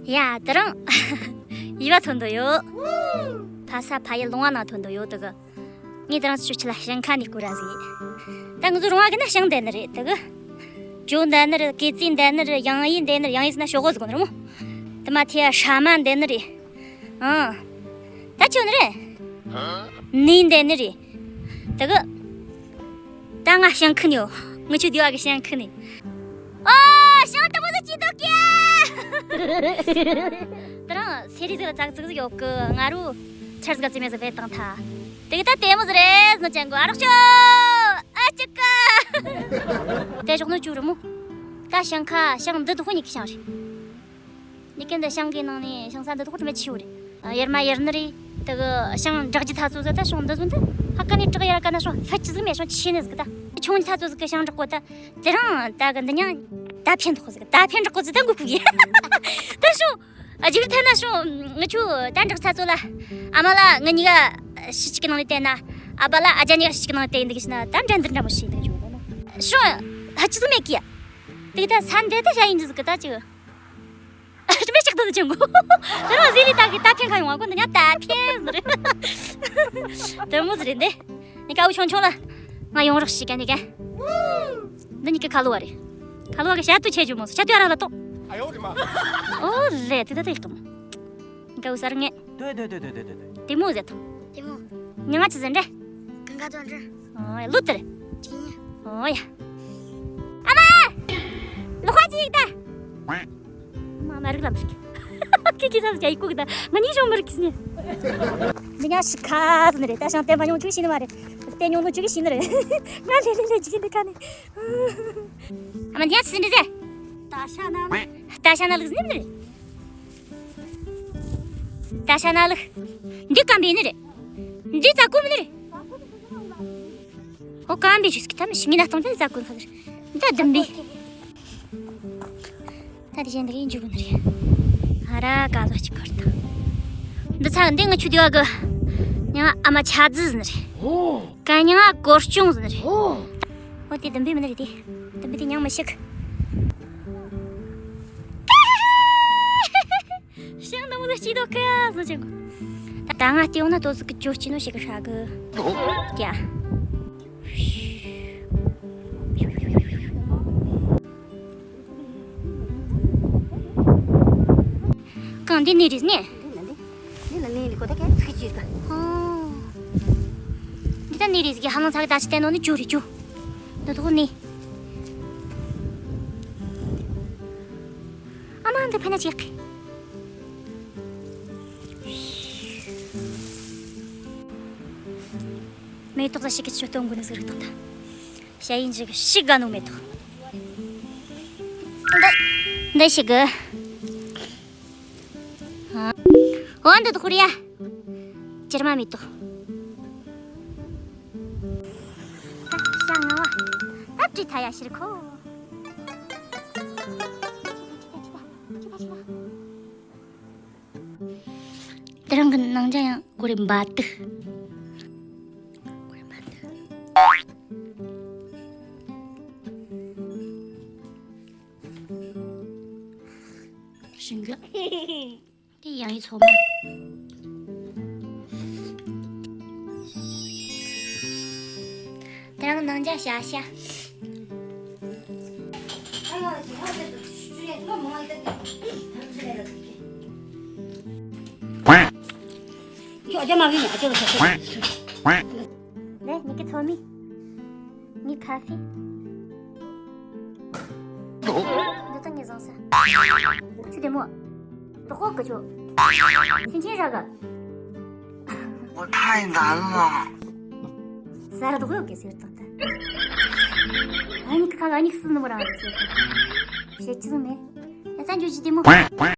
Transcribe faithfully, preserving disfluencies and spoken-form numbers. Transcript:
ཡ་དེ་རིང་ཡུལ་བ་ཐོན་འདོད་ཡོད། ཕ་ས་ཕ་ཡུལ་ལུང་བ་ནང་ཐོན་འདོད་ཡོད་དུ་གི། ངས་དེ་རིང་ཚོ་ཆུ་ལ་ཞིང་ཁ་ནས་བསྐུར་ར་ཟིག་ད་ང་ཚོ་རུང་བ་གི་ན་ཞིང་འདེབས་ནི་རེད་དུ་གི། ཇོ་འདེབས་ནི་རེད། ཀེ་ཙི་འདེབས་ནི་རེད། ཡང་ཡི་འདེབས་ནི་རེད། ཡང་ཡི་ཟེར་ན་ཞོག་གོ་ཟེར་གོ་ནི་རེད་མོ། དེ་མ་ཐེ་ཡ་ཧྲ་མ་འདེབས་ནི་རེད། ཨང་། ད་ཆོ་ནི་རེད། ནི་འདེབས་ནི་རེད། དེ་གི། ད་ང་ཞིང་ཁུ་ནི་ཡོད། ངི་ཆུ་དེ་བ་གི་ཞིང་ཁུ་ནི། ཨོ། ཞིང་དུ་མོ་ཟིག་ཅི་འདུག་གི། དེ་རིང་སེ་རི་ཟིག་ལ་ཙག་ཙིག་ཟིག་ཡོད་གི། ང་རུ་ཆར་ཟིག་ག་ཙི་མེ་ཟིག་བེད་བཏང་ཐལ། དེ་གི་ད་དེ་མོ་ཟིག་རེད་ཟེར་ནོ་ཅན་གོ། ཨ་རོགས་ཤོ། ཨ་ཅི་ཀ། དེ་ཞོག་ནོ་ཅུ་རུ་མོ། ད་ཞིང་ཁ་ཞིང་འདི་དུ་ཧུ་ཉིག་གི་ཞིང་རེད། ནི་ཀན་ད་ཞིང་གི་ནང་ནས་ཞིང་ས་འདི་དག་དྲི་མ་ཆེ་བོ་རེད། ཡར་མ་ཡར་ནི་རེད། དེ་གི་ཞིང་འབྲག་རྒྱུ་ཐ་ཚོ་ཟི་ད་ཞིང་འདི་ཚོ་འདི་ཧ་ཀ་ནས་བྲག་ཡར་ཀ་ན་ཞིང་ཧྥ་ཅི་ཟིག་མེད་ཞིང་ཆེ་ནི་ཟིག་ད་ཆུང་ཐ་ཚོ་ཟིག་གི་ཞིང་འབྲག་གོ་ད། དེ་རིང་ད་གི་འདི་ཉང་ད་ཕན་འདོག་ཟིག་ད་ཕན་འབྲག་གོ་ཟི་ད་འགུ་ཕུག་གི། ད་ཞིང་ཨ་ཅིག་ཐ་ན་ཞིང་ངི་ཆུ་ད་འབྲག་ཐ་ཚོ་ལ་ཨ་མ་ལ་ངི་གཉིས་ཀ་ཤི་ཅིག་གི་ནང་ལ་བལྟས་ན། ཨ་བ་ལ་ཨ་ཅག་གཉིས་ཀ་ཤི་ཅིག་གི་ནང་ལ་བལྟས་འདི་གི་ཤི་ན་ད་འགྲན་བསྡུར་འདྲ་མོ་ཞིག་འདི་གི་བྱུང་། ཞིང་ཧ་ཅི་ཟིག་མེད་གི་ཡ། དེ་གི་ད་ས་འདི་ད་ཞ་ཡིན་ཟིག་གི་ད་ཅིག་དྲི་མེད་ལྕགས་ཐག་ཏུ་བྱུང་གོ། དེ་རིང་ཟི་ལི་ད་གི་ད་ཕན་ཁ་ཡོང་བ་གོ་འདི་ཉག་ད་ཕན་ཟེར། དེ་མོ་ཟེར་འདི། ནི་ཀ་བུ་ཆུང་ཆུང་ལ། ང་ཡོང་རོགས་ཞིག་ག་ནི་ག་འདི་ནི་ཀི་ཁ་ལོ་བ་རེད། ཁ་ལོ་བ་གི་ཤ་ཏུ་ཆེ་ཇུ་མོ་ཤ་ཏུ་ཨ་ར་ལ་ཏོ། ཨོ་ལེ་དེ་ད་དེ་ལྟོ། ནི་ཀ་བུ་ས་ར་ངེ། དེ་མོ་ཟེར་ཏོ། དེ་མོ། ཉི་མ་ཆི་ཟེར་འདྲ། གང་ག་དོན་འདྲ། ཨོ་ཡ་ལུ་དེ་རེད། ཅི་ཡ། ཨོ་ཡ། ཨ་མ། ལུ་ཁ་ཅིག་ད། མ་མ་རིག་ལམ་ཞིག་ཁི་ཁི་ས་ས་ཡི་ཀུག་ད་ང་ནི་ཞོ་མ་རིག་ནི། མི་ཉག་ཞིག་ཁ་ཟ་ནི་རེད། ད་ཤང་བསྟན་པ་ཉུང་ཆུ་ཤི་ནི་མ་རེད། བསྟན་ཉུང་ནུ་ཆུ་གི་ཤི་ནི་རེད། ང་ལེ་ལེ་ལེ་ཅིག་འདི་ཁ་ནི། ཨ་མ་ཉག་ཞིག་འདི་ཟེ། ད་ཤ་ན་ལུག་ད་ཤ་ན་ལུག་ཟིན་ནི་རེད། ད་ཤ་ན་ལུག་འདི་སྐམ་པའི་ནི་རེད། འདི་ཙ་ཀུ་མི་ནི་རེད། ཨོ་སྐམ་པའི་ཞིག་ད་མི་ཤི་ངི་ན་སྟོང་ད་ཙ་ཀུ་ཁ་ལ་རེད། ད་ལྡུམ་པའི། ད་དེ་བཞིན་དེ་གའི་འཇུག་ནི་རེད། ཨ་ར་ཀ་ལོ་ཅིག་གར་དང་། འདི་ཚ་འདི་ང་ཆུ་དེ་བ་གི། ཉང་ཨ་མ་ཆ་རྫི་ཟིན་རེད། ཀ་ཉང་ཨ་གོར་ཅུང་ཟིན་རེད། ཨོ་དེ་ལྡུམ་པའི་མི་ནི་རེད་དེ། ལྡུམ་པའི་དེ་ཉང་མི་ཤིག་ཤིང་དང་མོ་དང་སྐྱིད་དོ་ཀ་ཟོ་ཅན་གོ། ད་ང་ལྟེ་འོང་ན་ཏོ་ཟིག་གི་ཅོ་སྐྱིད་ནོ་ཞིག་གི་ཧྲ་གི། ཀྱ། གང་འདི་ནི་རེད་ནི། འདི་ལ་ནི་ལི་ཁོ་ད་ཀྱ་ཚིག་ཅིག་ད། འདི་ད་ནི་རེད་ཟིག་ཧ་ལང་ཚ་གི་ད་ཅི་བསྟན་ནོ་ནི་ཅོ་རེད་ཅོ། འདི་ཐོག་ནི། ཨ་མ་འདི་ཕ་ན་ཅིག་མེ་ཏོག་ལ་ཞིག་གི་ཆུ་སྟོན་དགོས་ནི་ཟིག་རིག་དང་ད། ཞ་ཡིན་ཅིག་ཞིག་ག་ནུ་མེ་ཏོག་འདི་འདི་ཞིག་གི། ཨ། འོ་འདི་ཏོ་ཁོ་རེ་ཡ། ཅིར་མ་མེ་ཏོག་ད་ཤ་ང་བ། ད་བྲིས་ཐ་ཡ་ཤིར་ཁོ། དེ་རང་གི་ནང་ཇ་ཡང་གོ་རེ་འབའ་ཏི། གོ་རེ་འབའ་ཏི། ཞིང་གི། དེ་ཡང་ཡི་ཚོ་མ། དེ་རང་ནང་ཇ་ཤ་ཤ། ཁྱོད་ཨ་ཅག་མ་གི་ནི་ཨ་ཅག་ལ་ཤ་ཤ། ལེ་ཉི་གི་ཚོ་མི། ངའི་ཁ་ཧྥེ། འདི་ད་ངས་བཟང་ས། ཆུ་བདེ་མོ། དོ་ཁོག་གི་ཆུ། ཆིན་ཆིན་ར་ག །我太难了། ཟ་ར་དོ་ཁོག་གི་ཟེར་ཏོ་ད། ཨ་ནི་ཁ་ཨ་ནི་སུ་ནི་མོ་ར་ཟེར་ཏོ། བཤད་ཅི་ཟིག་མེད། ཡ་ད་འཇུ་ཅི་བདེ་མོ།